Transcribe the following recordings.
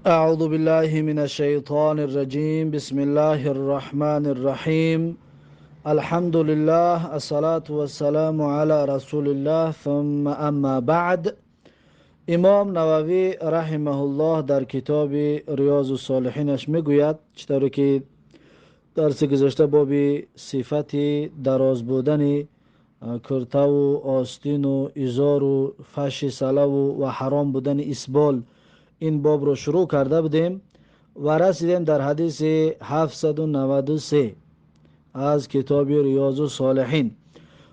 أعوذ بالله من الشيطان الرجيم. بسم الله الرحمن الرحيم. الحمد لله، الصلاة والسلام على رسول الله، ثم أما بعد. امام نووی رحمه الله در کتاب ریاض الصالحینش میگوید، چطوری که درس گذشته باب صفت دراز بودن کرته و آستین و ازار و فش سله و حرام بودن اسبال، این باب رو شروع کرده بودیم و رسیدیم در حدیث 793 از کتاب ریاض الصالحین.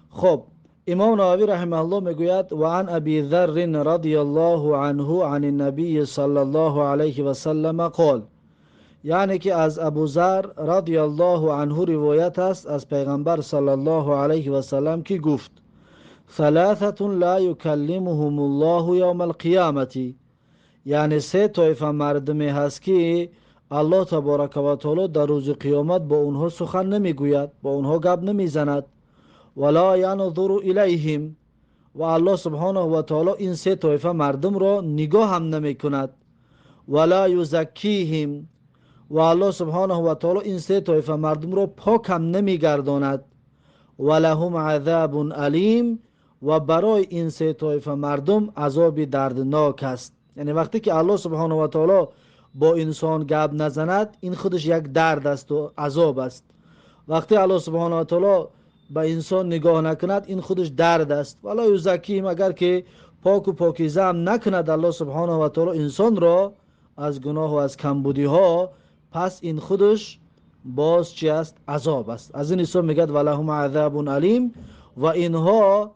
خب، امام نووی رحمه الله میگوید: و عن ابی ذر رضی الله عنه عن النبی صلی الله علیه و سلم قال، یعنی که از ابو ذر رضی الله عنه روایت است از پیغمبر صلی الله علیه و سلم که گفت: ثلاثة لا یکلمهم الله یوم القیامة. یعنی سه طایفه مردمی هست که الله تبارک و تعالی در روز قیامت با اونها سخن نمیگوید، با اونها گپ نمیزند. ولا ینظر الیهم، و الله سبحانه و تعالی این سه طایفه مردم را نگاه هم نمیکند. ولا یزکیهم، و الله سبحانه و تعالی این سه طایفه مردم را پاک هم نمیگرداند. ولهم عذاب الیم، و برای این سه طایفه مردم عذاب دردناک است. یعنی وقتی که الله سبحانه و تعالی با انسان گپ نزند، این خودش یک درد است و عذاب است. وقتی الله سبحانه و تعالی به انسان نگاه نکند، این خودش درد است. ولا یزکیهم، اگر که پاک و پاکیزه هم نکند الله سبحانه و تعالی انسان را از گناه و از کمبودی ها، پس این خودش باز چی است؟ عذاب است. از این حساب میگد ولهم عذاب الیم، و اینها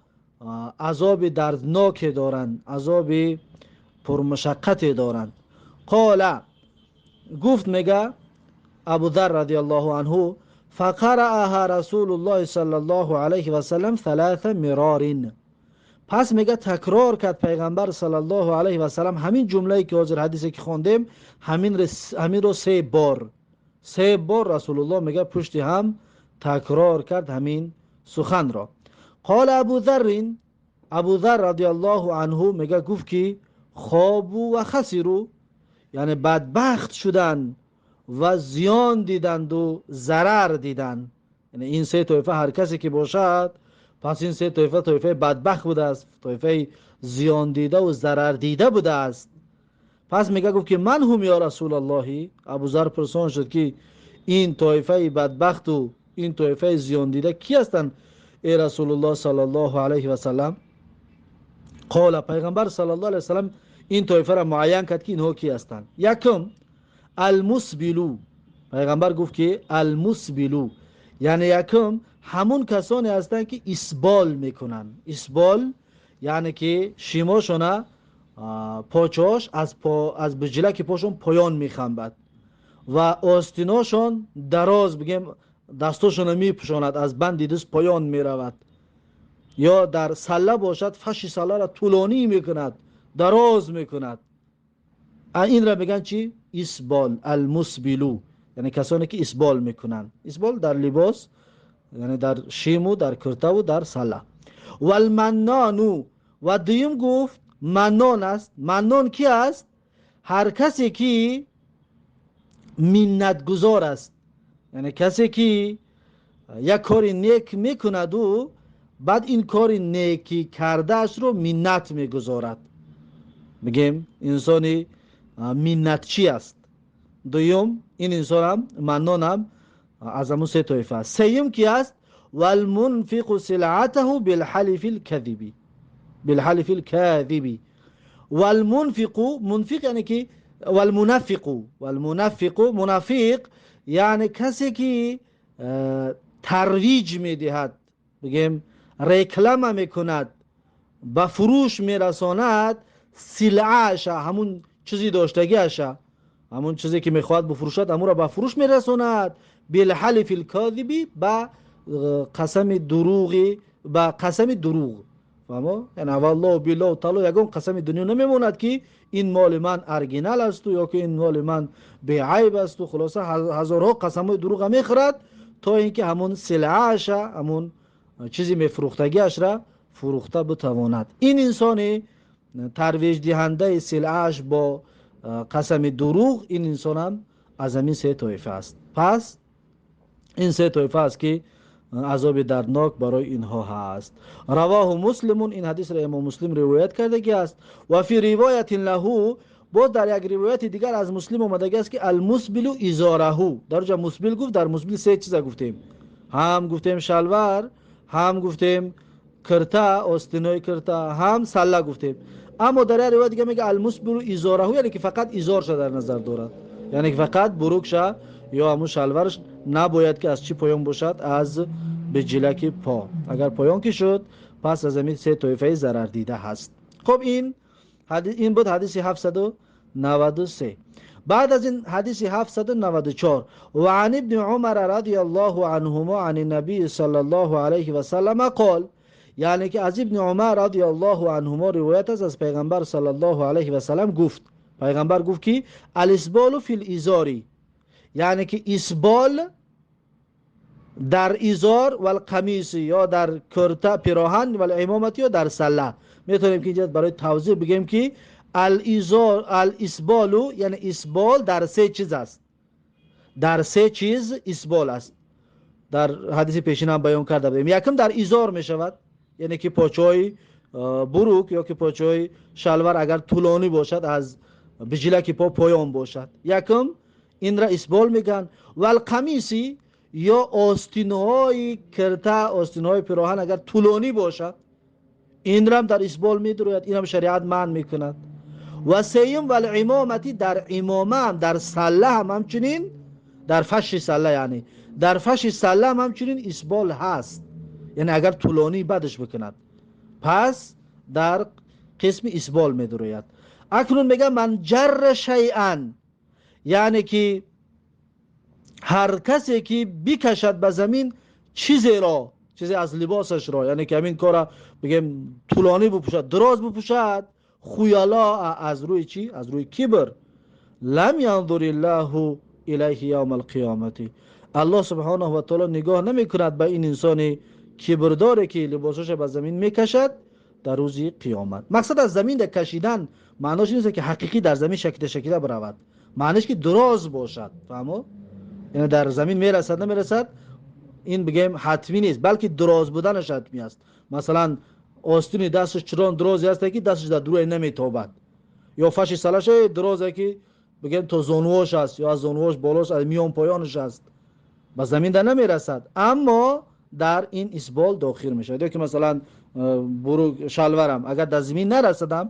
عذاب دردناک دارند، عذاب پرمشقت دارند. قال، گفت، میگه ابو ذر رضی الله عنه: فقرأها رسول الله صلی الله علیه و سلم ثلاث مرار. پس میگه تکرار کرد پیغمبر صلی الله علیه و سلم همین جمله که حاضر حدیثی که خواندیم، همین رو سه بار، سه بار رسول الله میگه پشت هم تکرار کرد همین سخن را. قال ابو ذر، ابو ذر رضی الله عنه میگه گفت که خابوا و خسروا، یعنی بدبخت شدن و زیان دیدند و ضرر دیدند. یعنی این سه طایفه هر کسی که باشد، پس این سه طایفه طایفه بدبخت بوده است، طایفه زیان دیده و ضرر دیده بوده است. پس میگه گفت که من هم یا رسول الله؟ ابو ذر پرسان شد که این طایفه بدبخت و این طایفه زیان دیده کی هستند ای رسول الله صلی الله علیه و سلم؟ قال، پیغمبر صلی الله علیه و سلم این طایفه را معین کرد که اینها کی هستند. یکم المسبلو، پیغمبر گفت که المسبلو، یعنی یکم همون کسانی هستند که اسبال میکنن. اسبال یعنی که شیماشونه پاچاش از بجلک پاشون پایان میخنبد و آستیناشون دراز، بگیم دستاشون میپوشاند، از بند دست پایان میرود، یا در سله باشد فش سله را طولانی میکند، دراز میکند. این را میگن چی؟ اسبال. المسبلو یعنی کسانی که اسبال میکنند، اسبال در لباس، یعنی در شیم و در کرته و در سله. والمنانو، و دویم گفت منان است. منان کی است؟ هر کسی که منت گذار است، یعنی کسی که یک کار نیک میکند و بعد این کار نیکی کرده اش رو منت میگذارد، میگیم انسانی منتچی است. دویم این انسان هم، منان هم از همون سه طایفه است. سیم کی است؟ والمنفق سلعته بالحلف الكذب، بالحلف الكاذب. والمنفق، منفق یعنی که والمنفق، والمنفق، منافق یعنی کسی که ترویج میدهد، بگیم رکلمه میکند، به فروش میرساند سلعه، همون چیزی داشتگیش، همون چیزی که میخواد بفروشد، همون را به فروش میرساند. بالحلف الكاذب، با قسم دروغی، با قسم دروغ. فهمو؟ یعنی والله بالله تعالی یگون قسم دنیا نمیموند که این مال من ارگینال است یا که این مال من بی‌عیب است و خلاصه هزارها قسم دروغ میخورد تا اینکه همون سلعه‌اش، همون چیزی میفروختگیش را فروخته بتواند. این انسانی ترویج دهنده سلعه‌اش با қасами дурӯғ, ин инсонам аз ҳамин се тоифа аст. Пас ин се тоифа аст, ки азоби дарднок барои инҳо ҳаст. رواه مسلم. Ин ҳадисро имом Муслим ривоят кардагӣ аст. وفي رواية له, боз дар як ривояти дигар аз Муслим омадагӣ аст, ки المسبل إزاره. Дар ҷа мусбил гуфт, дар мусбил се чиза гуфтем: ҳам гуфтем шалвар, ҳам гуфтем кирта, остинои кирта, ҳам салла гуфтем. Аммо дар як ривоят дига мега المسبل إزاره, яъне ки фақат изорша дар назар дорад, яъне ки фақат бурукша ё ҳамун шалварш набояд ки аз чӣ поён бошад? Аз биҷилаки по. Агар поён ки шуд, пас аз ҳамин се тоифаи зарардида ҳаст. Хуб, ин буд ҳадиси 793. Баъд аз ин ҳадиси 794. وعن ابن عمر رضي الله عنهما عن النبي صلى الله عليه وسلم قال, яъне ки аз Ибни Умар رضي الله عنهما ривоят аст, аз Пайғамбар صلى الله عليه وسلم гуфт, Пайғамбар гуфт ки الإسبال في الإزار, яъне ки исбол дар изор, والقميص, ё дар курта, пироҳан, والعمامة, ё дар салла. Метавонем ки инҷа барои тавзеҳ бигӯем, ки الإزار, الإسبال, яъне исбол дар се чиз аст, дар се чиз исбол аст. Дар ҳадиси пешинам баён карда будем. Якум, дар изор мешавад, яъне ки почаҳои бурук ё ки почаҳои шалвар агар тӯлонӣ бошад, аз биҷилаки по поён бошад, якум инра исбол мегӯянд. والقميص, ё остинҳои кирта, остинҳои пироҳан агар тӯлонӣ бошад, инрам дар исбол медурояд, инам шариат манъ мекунад. Ва сеюм, والعمامة, дар имомаам, дар салла ҳам ҳамчунин, дар фаши салла, яъне дар фаши салла ҳам ҳамчунин исбол ҳаст, яъне агар тӯлонӣ бадаш бикунад, пас дар қисми исбол медурояд. Акнун мегӯям من جر شيئا, яъне ки ҳар касе ки бикашад ба замин чизеро, чизе аз либосашро, яъне ки ҳамин кора бигем, тӯлонӣ бупӯшад, дароз бупӯшад, خيلاء, аз рӯи чӣ? Аз рӯи кибр, لم ينظر الله إليه يوم القيامة, Аллоҳ سبحانه وتعالى нигоҳ намекунад ба ин инсони кибрдоре ки либосашро ба замин мекашад дар рӯзи қиёмат. Мақсад аз замин кашидан маънош нест, ки ҳақиқӣ дар замин шакида шакида биравад, маъниш ки дароз бошад, фаҳмо? Яъне дар замин мерасад, намерасад, ин бигем ҳатмӣ нест, балки дароз буданаш ҳатмӣ аст. Масалан, остини дасташ чунон дарозе аст, ки дасташ дар дуре наметобад, ё фаши салаше дарозе, ки бигем то зонуош аст ё аз зонуош болош, аз миён поёнаш аст, ба замин да намерасад, аммо дар ин исбол дохил мешавад. Ё ки масалан бурук, шалварам агар дар замин нарасадам,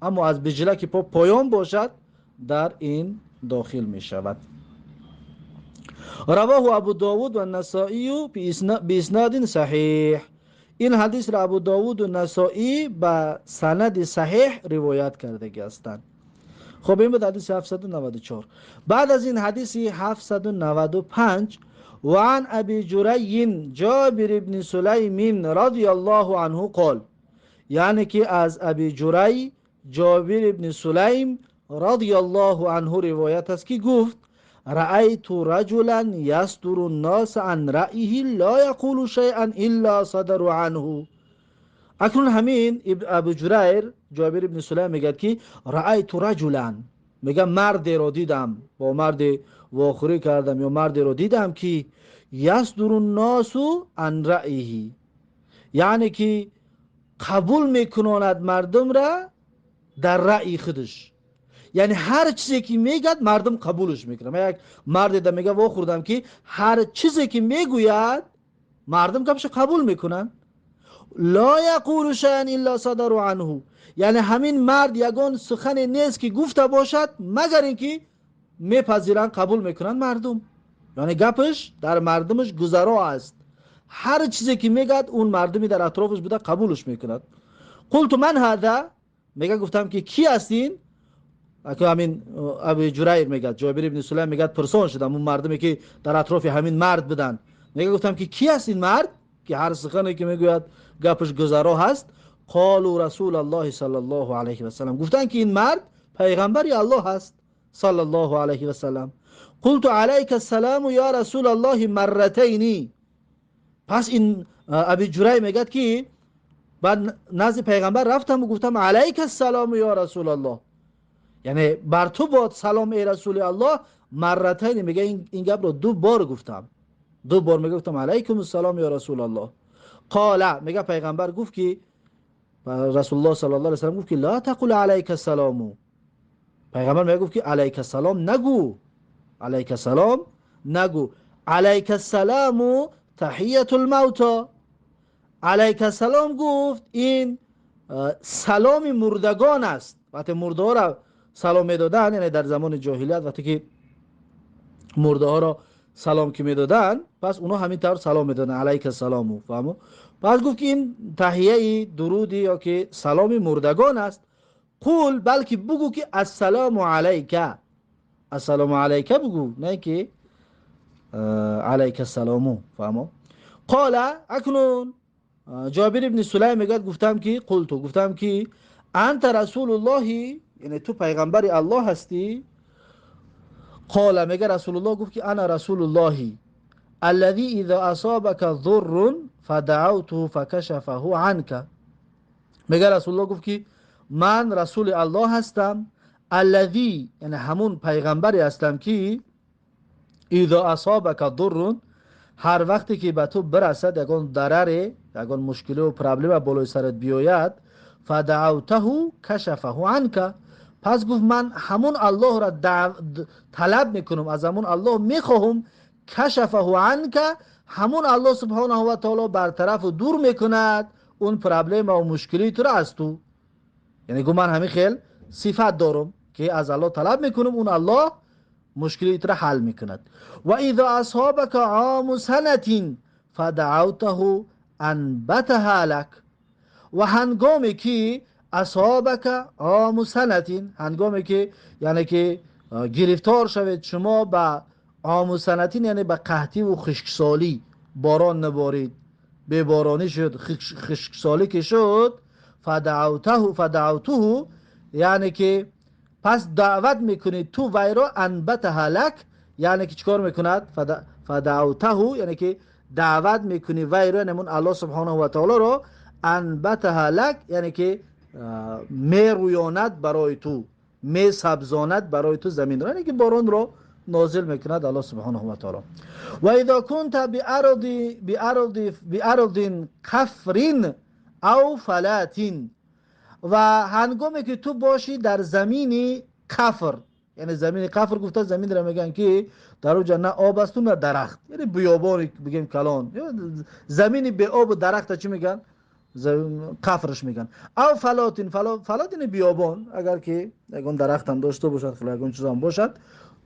аммо аз биҷилаки по поён бошад, дар ин дохил мешавад. رواه أبو داود والنسائي بإسناد صحيح. Ин ҳадисро Абу Довуду Насоӣ ба санади саҳеҳ ривоят кардагӣ ҳастанд. Хуб, ин буд ҳадиси 794. Баъд аз ин ҳадиси 795. وعن أبي جري جابر بن سليم رضي الله عنه قال, яъне ки аз Аби Ҷурай Ҷобир ибни Сулайм رضي الله عنه ривоят аст, ки гуфт: رأيت رجلا يصدر الناس عن رأيه لا يقول شيئا إلا صدروا عنه. Акнун ҳамин Абу Ҷурайр Ҷобир ибни Сулайм мегӯяд, ки رأيت رجلا, мега мардеро дидам, бо марде вохӯрӣ кардам ё мардеро дидам, ки يصدر الناس عن رأيه, яъне ки қабул мекунонад мардумра дар раъи худаш, яъне ҳар чизе ки мегӯяд, мардум қабулш мекунад. Ман як марде да мега вохӯрдам, ки ҳар чизе ки мегӯяд, мардум гапшо қабул мекунанд. لا يقول شيئا إلا صدروا عنه, яъне ҳамин мард ягон сухане нест, ки гуфта бошад, магар ин ки мепазиранд, қабул мекунанд мардум, яъне гапаш дар мардумаш гузаро аст. Ҳар чизе ки мегӯяд, он мардуми дар атрофаш буда қабулш мекунад. قلت من هذا, мега гуфтам, ки ки аст ин? Ҳамин Аби Ҷурайр мегӯяд, Ҷобир ибни Сулайм мегӯяд, пурсон шудам он мардуме ки дар атрофи ҳамин мард буданд, мега гуфтам, ки ки аст ин мард, ки ҳар сухане ки мегӯяд, гапаш гузаро ҳаст? قالوا رسول الله صلى الله عليه وسلم, гуфтанд, ки ин мард пайғамбари Аллоҳ аст صلى الله عليه وسلم. قلت عليك السلام يا رسول الله مرتين. Пас ин Аби Ҷурай мегӯяд, ки баъд назди пайғамбар рафтаму гуфтам: عليك السلام يا رسول الله. Яъне бар ту бод салом, эй Расули Аллоҳ, марратайн, мега, ин гапро ду бор гуфтам, ду бор мегуфтам алайкум ассалом, ё Расулаллоҳ. Қола, мега, пайғамбар гуфт ки, Расулуллоҳ саллаллоҳу алайҳи васаллам гуфт ки: ла тақул алайка салому. Пайғамбар мегуфт ки алайка салом нагӯ, алайка салом нагӯ. Алайка саламу таҳиятул мавто. Алайка салом, гуфт, ин саломи мурдагон аст. Вақте мурдаҳоро салом медоданд, яъне дар замони ҷоҳилият, вақте ки мурдаҳоро салом ки медоданд, пас онҳо ҳамин тавр салом медоданд: алайка салому. Фаҳмо? Пас гуфт ки ин таҳияи дуруди ё ки саломи мурдагон аст. Қул, балки бугӯ ки ассалому алайка, ассалому алайка бугӯ, не ки алайка салому. Фаҳмо? Қола, акнун Ҷобир ибни Сулайм мегӯяд, гуфтам ки, қулту, гуфтам ки анта расулуллоҳи, яъне ту пайғамбари Аллоҳ ҳастӣ? Қола, мега, Расулуллоҳ гуфт ки ана расулуллоҳи аллази иза асобака зуррун фадаавтуҳу факашафаҳу анка. Мега, Расулуллоҳ гуфт ки ман расули Аллоҳ ҳастам, аллази, яъне ҳамун пайғамбаре ҳастам ки иза асобака дуррун, ҳар вақте ки ба ту бирасад ягон дараре, ягон мушкилию проблема болои сарат биёяд, фадаавтаҳу кашафаҳу анка, пас, гуфт, ман ҳамун Аллоҳро талаб мекунам, аз ҳамун Аллоҳ мехоҳам, кашафаҳу анка, ҳамун Аллоҳ субҳонаҳу ва таоло бартарафу дур мекунад он проблемаву мушкилии туро аз ту. Яъне гуфт, ман ҳамин хел сифат дорам ки аз Аллоҳ талаб мекунам, он Аллоҳ мушкилии туро ҳал мекунад. Ва иза асобака ому санатин фадаавтаҳу анбатаҳа лак. Ва ҳангоме ки асобака ому санатин, ҳангоме ки, яъне ки гирифтор шавед шумо ба ому санатин, яъне ба қаҳтиву хушксолӣ, борон наборид, беборонӣ шуд, хушксолӣ ки шуд, фадаавтуҳу, яъне ки пас даъват мекунӣ ту вайро, анбатаҳа лак, яъне ки чӣ кор мекунад? Фадаавтаҳу, яъне ки даъват мекунӣ вайро, яъне ҳамун Аллоҳ субҳонаҳу ва таолоро, анбатаҳа лак, яъне ки мерӯёнад барои ту, месабзонад барои ту заминро, яъне ки боронро нозил мекунад Аллоҳ субҳонаҳу ва таоло. Ва изо кунта биардин қафрин ав фалатин, ва ҳангоме ки ту бошӣ дар замини қафр, яъне замини қафр гуфта заминро мегӯянд ки дар оҷа на об асту, на дарахт, яъне биёбони бигем калон, замини беобу дарахта чӣ мегӯянд? Қафрш мегӯянд. Ав фалотин, фалотини биёбон, агар ки ягон дарахтам дошта бошад, ягон чизам бошад,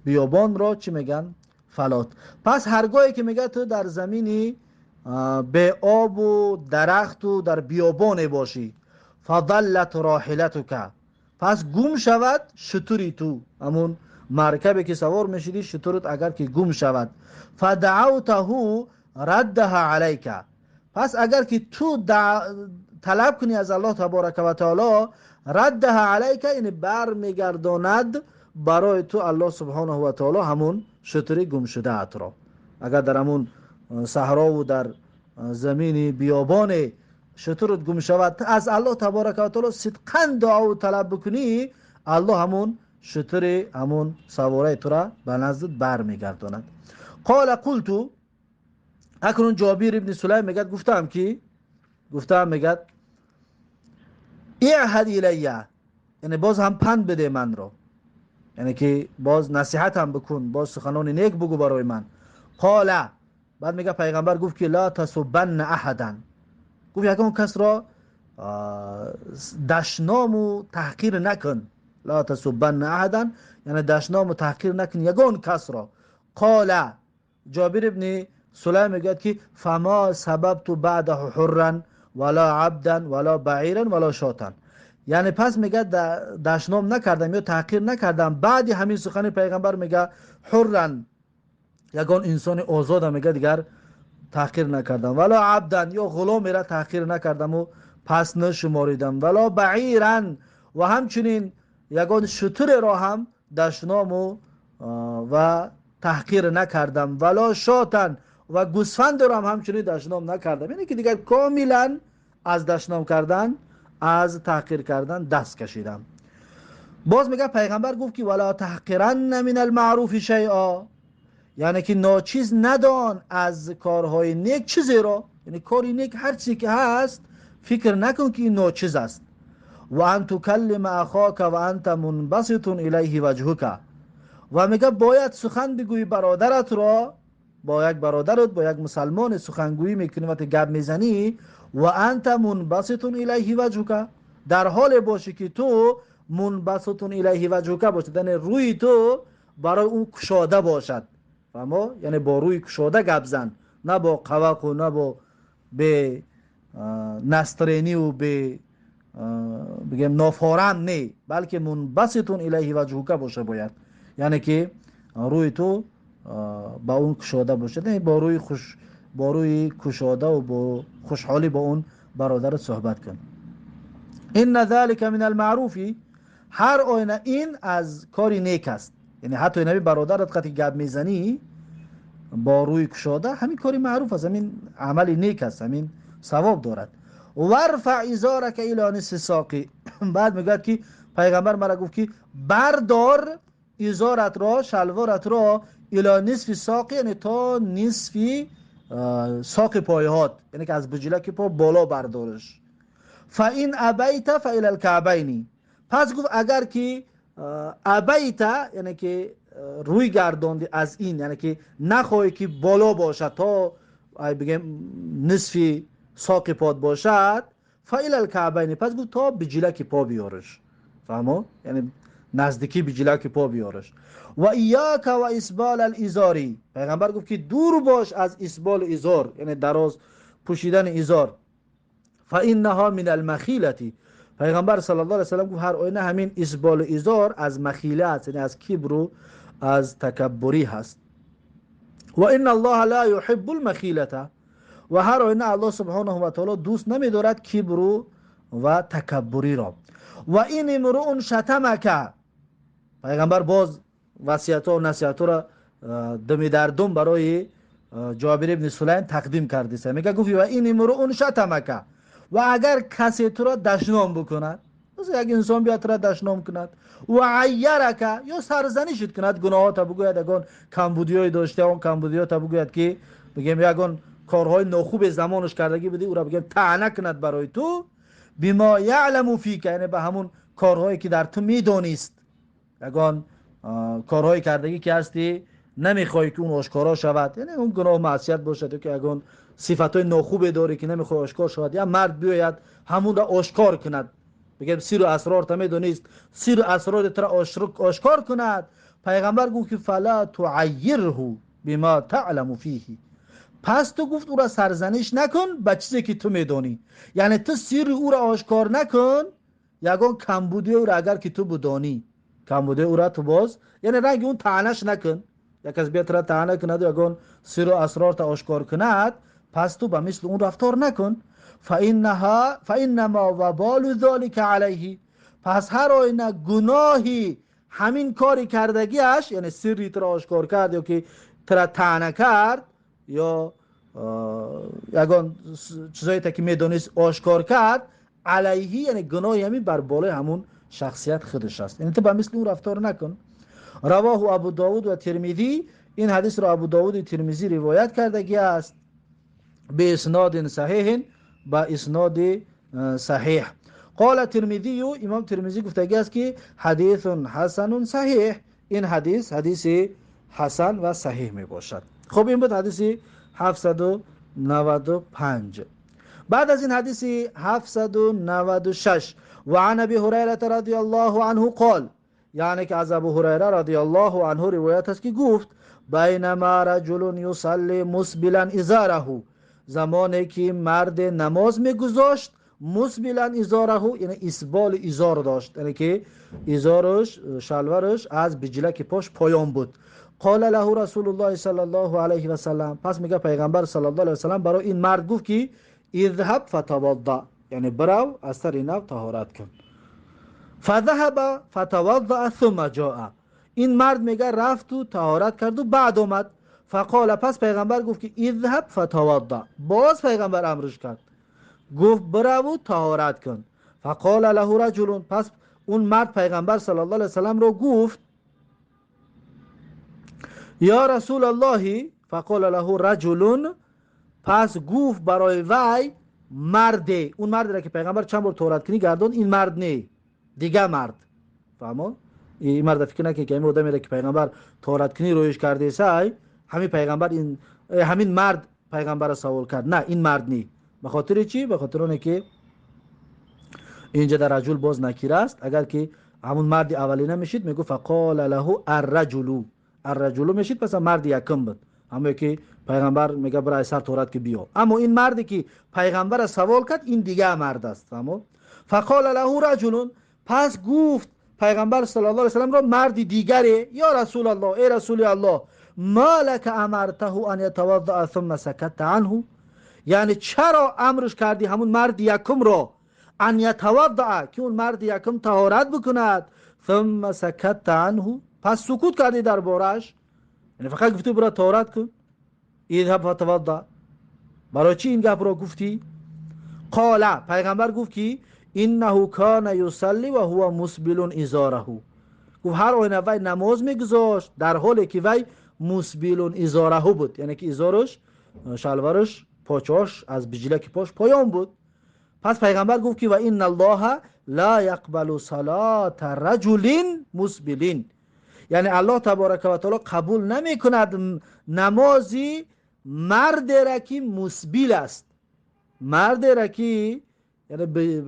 биёбонро чӣ мегӯянд? Фалот. Пас ҳаргоҳе ки, мегӯяд, ту дар замини беобу дарахту дар биёбоне бошӣ, фадаллат роҳилатука, пас гум шавад шутури ту, ҳамун маркабе ки савор мешидӣ, шутурут агар ки гум шавад, фадаавтаҳу раддаҳа алайка, пас агар ки ту талаб кунӣ аз Аллоҳ таборака ва таоло, раддаҳа алайка, яъне бармегардонад барои ту Аллоҳ субҳонаҳу ва таоло ҳамун шутури гумшудаатро. Агар дар ҳамун саҳрову дар замини биёбоне шутурут гум шавад, аз Аллоҳ таборака ва таоло сидқан дуову талаб бикунӣ, Аллоҳ ҳамун шутури, ҳамун савораи тура ба наздит бармегардонад. Қола қулту, акнун Ҷобир ибни Сулайм мегӯяд, гуфтаам ки, гуфтаам, мегӯяд, иъҳад илайя, яъне боз ҳам панд биде манро, яъне ки боз насиҳатам бикун, боз суханони нек бугӯ барои ман. Қола, баъд мега, пайғамбар гуфт ки ла тасубанна аҳадан, гуфт, ягон касро дашному таҳқир накун. Ла тасубанна аҳадан, яъне дашному таҳқир накун ягон касро. Қола, Ҷобир ибни Сулайм мегӯяд ки фама сабабту баъдаҳу ҳурран вала абдан вала баиран вала шотан, яъне пас, мегӯяд, дашном накардам ё таҳқир накардам баъди ҳамин сухани пайғамбар, мега, ҳурран, ягон инсони озода, мега, дигар таҳқир накардам, вала абдан, ё ғуломера таҳқир накардаму пас нашуморидам, вала баиран, ва ҳамчунин ягон шутуреро ҳам дашному ва таҳқир накардам, вала шотан, ва гӯсфандеро ҳам ҳамчунин дашном накардам. Яъне ки дигар комилан аз дашном кардан, аз таҳқир кардан даст кашидам. Боз мега пайғамбар гуфт ки ولا تحقرن من المعروف شيئا, яъне ки ночиз надон аз корҳои нек чизеро, яъне кори нек ҳар чизе ки ҳаст, фикр накун ки ин ночиз аст. وأن تكلم أخاك وأنت منبسط إليه وجهك. Ва мега бояд сухан бигӯӣ бародаратро, бо як бародарат, бо як мусалмоне сухангӯӣ мекунӣ, вақте гап мезанӣ, وأنت منبسط إليه وجهك, дар ҳоле бошӣ ки ту منبسط إليه وجهك бошад, яъне рӯи ту барои ӯ кушода бошад. Фаҳмо? Яъне бо рӯи кушода гап зан, на бо қавақу, на бо бе настроение ву бе бигем нофорам не, балки منبسط إليه وجهك боша бояд, яъне ки рӯи ту ба он кушода бошад, бо рӯи хуш, бо рӯи кушодаву бо хушҳолӣ бо он бародарат суҳбат кун. إن ذلك من المعروف. Ҳар оина ин аз кори нек аст, яъне ҳатто инаби бародарат қати гап мезанӣ бо рӯи кушода, ҳамин кори маъруф аст, ҳамин амали нек аст, ҳамин савоб дорад. وارفع إزارك إلى نصف الساق. Баъд мегӯяд ки пайғамбар мара гуфт ки бардор изоратро, шалворатро, إلى نصف الساق, яъне то нисфи соқи пойҳот, яъне ки аз буҷилаки по боло бардориш. فإن أبيت فإلى الكعبين. Пас гуфт, агар ки أبيت, яъне ки рӯй гардонди аз ин, яъне ки нахоҳӣ ки боло бошад, то бигем нисфи соқи под бошад, فإلى الكعبين, пас гуфт то биҷилаки по биёриш. Фаҳмо? Яъне наздикӣ биҷилаки по биёриш. وإياك وإسبال الإزار. Пайғамбар гуфт ки дур бош аз исболи изор, яъне дароз пӯшидани изор. فإنها من المخيلة. Пайғамбар صلى الله عليه وسلم гуфт, ҳар оина ҳамин исболи изор аз махила аст, яъне аз кибру аз такаббурӣ ҳаст. وإن الله لا يحب المخيلة. Ва ҳар оина Аллоҳ سبحانه وتعالى дӯст намедорад кибру ва такаббуриро. وإن امرؤ شتمك. Пайғамбар боз васиятҳо, насиҳатҳоро думи дар дум барои Ҷобир ибни Сулайм тақдим кардиса. Мега гуфт: وإن امرؤ شتمك, ва агар касе туро дашном бикунад, як инсон биёд туро дашном кунад, وعيرك, ё сарзанишит кунад, гуноҳота бигӯяд, ягон камбудиҳое дошта, он камбудиҳота бигӯяд, ки бигем ягон корҳои нохубе замонаш кардагӣ будӣ, ӯра бигем таъна кунад барои ту, بما يعلم فيك, яъне ба ҳамун корҳое ки дар ту медонист, ягон корҳое кардагӣ ки ҳастӣ, намехоҳӣ ки он ошкоро шавад, яъне он гуноҳ, маъсият бошад, ё ки ягон сифатҳои нохубе дорӣ ки намехоҳӣ ошкор шавад, як мард биёяд ҳамунро ошкор кунад, бигем сиру асрорта медонист, сиру асрори тура ошкор кунад. Пайғамбар гуфт ки فلا تعيره بما تعلم فيه. Пас ту, гуфт, ӯра сарзаниш накун ба чизе ки ту медонӣ, яъне ту сирри ӯра ошкор накун, ягон камбудии ӯра агар ки ту будонӣ, камбудии ӯра ту боз, яъне ранги он таънаш накун. Як кас биёд тура таъна кунаду ягон сиру асрорта ошкор кунад, пас ту ба мисли он рафтор накун. فإنما وبال ذلك عليه. Пас ҳар оина гуноҳи ҳамин кори кардагиаш, яъне сирри туро ошкор кард ё ки тура таъна кард, ё ягон чизоете ки медонист ошкор кард, عليه, яъне гуноҳи ҳамин бар болои ҳамун шахсият худаш аст, яъне ту ба мисли он рафтор накун. رواه أبو داود والترمذي. Ин ҳадисро Абу Довуди Тирмизӣ ривоят кардагӣ аст, بإسناد صحيح, ба исноди саҳиҳ. قال الترمذي, имом Тирмизӣ гуфтагӣ аст ки حديث حسن صحيح, ин ҳадис ҳадиси ҳасан ва саҳиҳ мебошад. Хуб, ин буд ҳадиси 795. Баъд аз ин ҳадиси 796. وعن أبي هريرة رضي الله عنه قال, яъне ки аз Абу Ҳурайра رضي الله عنه ривоят аст ки гуфт: بينما رجل يصلي مسبلا إزاره, замоне ки марде намоз мегузошт, مسبلا إزاره, яъне исболи изор дошт, яъне ки изоруш, шалваруш аз биҷилаки пош поён буд. قال له رسول الله صلى الله عليه وسلم, пас мега пайғамбар صلى الله عليه وسلم барои ин мард гуфт ки اذهب فتوضأ, яъне бирав, аз сари нав таҳорат кун. فذهب فتوضأ ثم جاء. Ин мард, мега, рафту таҳорат карду баъд омад. فقال, пас пайғамбар гуфт ки اذهب فتوضأ. Боз пайғамбар амрш кард, гуфт: бираву таҳорат кун. فقال له رجل, пас اون مرد پیغمبر صلی الله علیه وسلم رو گفت یا رسول الله، فقال له رجل، پس گفت برای وی مرده، اون مرد را که پیغمبر چند بار طهارت کنی گردون، این مرد نه، دیگه مرد. فهمو؟ این مرد فکر نکنه که این آدمی را که پیغمبر طهارت کنی رویش کرده سای، همین پیغمبر این همین مرد پیغمبر سوال کرد. نه، این مرد نی. به خاطر چی؟ به خاطر اونه که اینجا در رجل باز نکیره است. اگر که همون مرد اولی نمیشید میگو فقال له الرجل، الرجل میشید پس مرد یکم بود، همون که پیغمبر میگه برای سر تورات که بیا. اما این مردی که پیغمبر سوال کرد این دیگه مرد است. فهمو؟ فقال له رجل، پس گفت پیغمبر صلی الله علیه و سلم را مرد دیگری، یا رسول الله، ای رسول الله، ما لك امرته ان يتوضا ثم سكت عنه، یعنی چرا امرش کردی همون مرد یکم را ان يتوضا، که اون مرد یکم طهارت بکند، ثم سكت عنه، پس سکوت کردی دربارش، یعنی فقط گفتی برو طهارت کن، اذهب فتوضا، برای چی این گپ را گفتی؟ قال، پیغمبر گفت که انه کان یصلی و هو مسبل ازاره، گفت هر آینه وی نماز میگذاشت در حالی که وی مسبل ازاره بود، یعنی که ازارش، شلوارش، پاچاش از بجلک پاش پایان بود. پس پیغمبر گفت که و ان الله لا یقبل صلاه رجل مسبل، یعنی الله تبارک و تعالی قبول نمی کند نمازی مرد را که مسبل است، مرد را که یعنی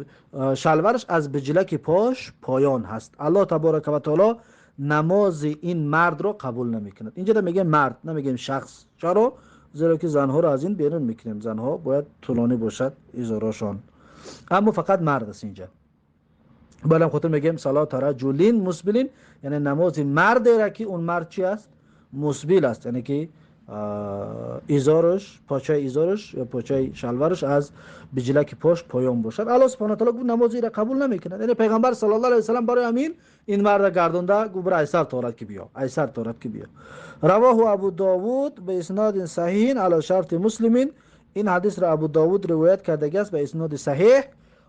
شلوارش از بجلک پاش پایان هست. الله تبارک و تعالی نماز این مرد را قبول نمی کند. اینجا میگه مرد، نمیگیم شخص. چرا؟ زیرا که زنها را از این بیرون میکنیم، زنها باید طولانی باشد ازاراشان، اما فقط مرد است اینجا. بلم خاطر میگیم صلات رجلین مسبلین، یعنی نماز مرد را که اون مرد چی است؟ مسبل است، یعنی که ازارش، پاچه ازارش یا پاچه شلوارش از بجلک پاش پایان باشد. الله سبحانه و تعالی گفت نماز را قبول نمیکند. یعنی پیغمبر صلی الله علیه و سلم برای همین این مرد گردونده گفت برای ایسر تورات که بیا، ایسر تورات که بیا. رواه ابو داوود به اسناد صحیح علی شرط مسلمین. این حدیث را ابو داوود روایت کرده است به اسناد صحیح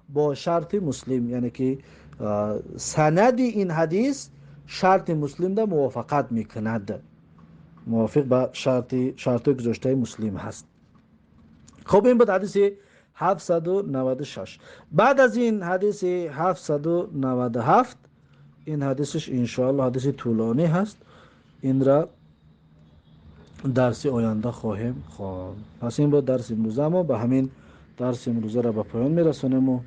با شرط مسلم، یعنی که سند این حدیث شرط مسلم ده موافقت میکند، موافق با شرط گذاشته مسلم هست. خب این بود حدیث 796. بعد از این حدیث 797، این حدیثش انشاءالله حدیث طولانی هست، این را درس آینده خواهیم خواند. پس این بود درس امروزه ما، به همین درس امروزه را به پایان میرسانیم و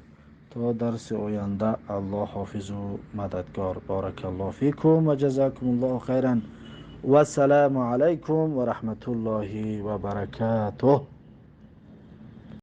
تا درس آینده الله حافظ و مددگار. بارک الله فیکم و جزاکم الله خیرا و السلام علیکم و رحمت الله و برکاته.